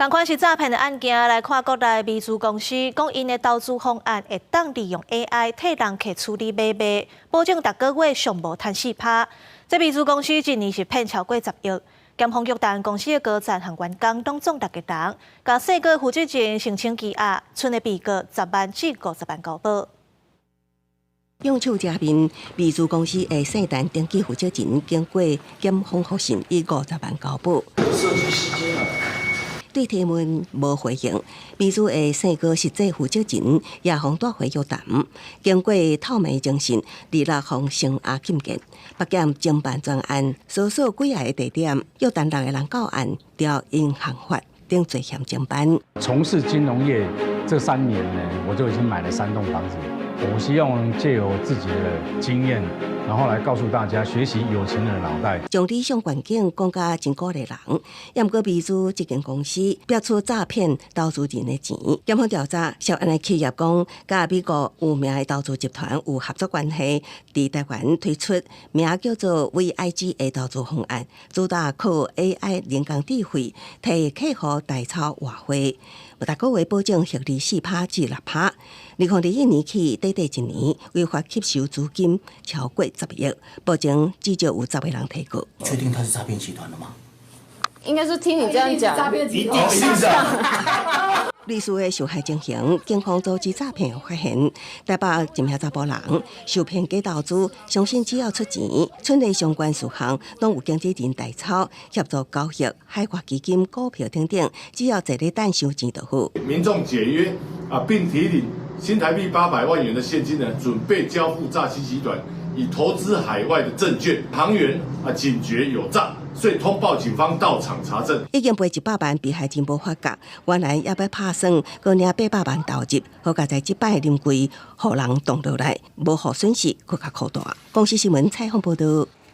仝款是詐騙的案件，來看國內美資公司講，𪜶的投資方案會當利用 AI 替人客處理買賣，保證逐個月上無趁4%。這美資公司一年是騙超過10億。檢方約談公司的高層和員工，攏總六個人，共四個負責人申請羈押，賰的被告10萬至50萬交保。用手遮面，美資公司的聖誕登記負責人經過檢方覆審，以50萬交保。對提問無回應，美資的姓高實際負責人也予帶回約談，經過透明偵訊，26予聲押禁見。北檢偵辦專案，搜索幾个地點，約談六个人到案，調銀行法等罪嫌偵辦。從事金融業這3年呢，我就已經買了三棟房子。我希望借由自己的經驗，然後來告訴大家學習有錢人的腦袋。將理想願景講甲真鼓勵人，也毋過美資這間公司逼出詐騙投資人的錢。檢方調查涉案的企業講，佮美國有名的投資集團有合作關係，佇台灣推出名叫做 VIG 的投資方案，主打靠 AI 人工智慧替客戶代操外匯，逐個月保證獲利4%至6%。2021年起，短短一年違法吸收資金超過10億，目前至少有10個人提告。確定他是詐騙集團的嗎？應該是聽你這樣講，詐騙集團。類似的受害情形，警方組織詐騙發現，台北一名查埔人受騙假投資，相信只要出錢，賰的相關事項攏有經紀人代操，協助交易海外基金、股票等等，只要坐咧等收錢就好。民眾解約啊，並提領新台幣800萬元的現金呢，準備交付詐欺集團，以投資海外的證券。行員啊警覺有詐，所以通報警方到場查證。已經賠100萬，被害人無發覺，原來猶欲拍算，閣領800萬投入，好佳哉這擺臨櫃予人擋落來，無予損失閣較擴大。公視新聞採訪報導。